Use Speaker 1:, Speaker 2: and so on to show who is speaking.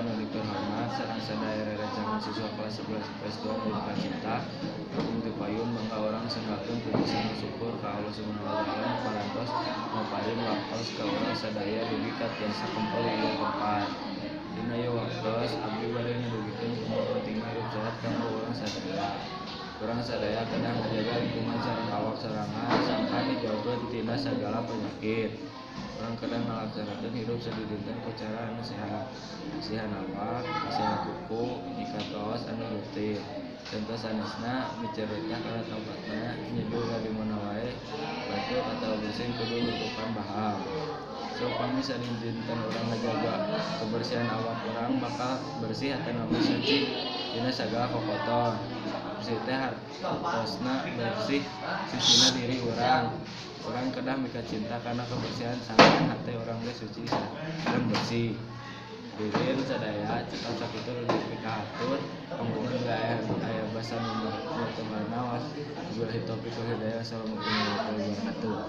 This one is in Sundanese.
Speaker 1: anu dipihormat sareng sadaya rerencangan siswa kelas 11 IPS 2 anu dipikacinta. Kakung ti payun mangga urang sanggakeun puji sareng syukur ka Allah Subhanahu wa taala nu parantos mapayun waktos ka urang sadaya dugi ka tiasa kempel di ieu tempat. Dina ieu waktos abdi bade ngadugikeun kumaha pentingna hirup sehat kanggo urang sadaya. Urang sadaya kedah ngajaga lingkungan sareng awak sorangan sangkan dijauhkeun tina sagala penyakit. Urang kedah ngalaksanakeun hirup sadidinten ku cara anu sehat. Bersihan awak, bersihan kuku, nyikat waos anu rutin. Conto sanesna miceun runtah kana tempatna, nyeduh ka di mana wae, batuk atawa bersin kudu nutupan baham. Saupami sadidinten urang ngajaga kebersihan awak urang bakal bersih atanapi suci tina sagala kokotor. Bersih teh hartosna bersih sucina diri urang. Urang kedah mikacinta kana kebersihan sangkan hate urang ge suci sareng bersih. Hadirin sadaya, cekap sakitu nu dipikahatur. Panginten bilih aya basa nu teu nganaos. Wabillahi taufik wal hidayah. Wassalamualaikum warahmatullahi wabarakatuh.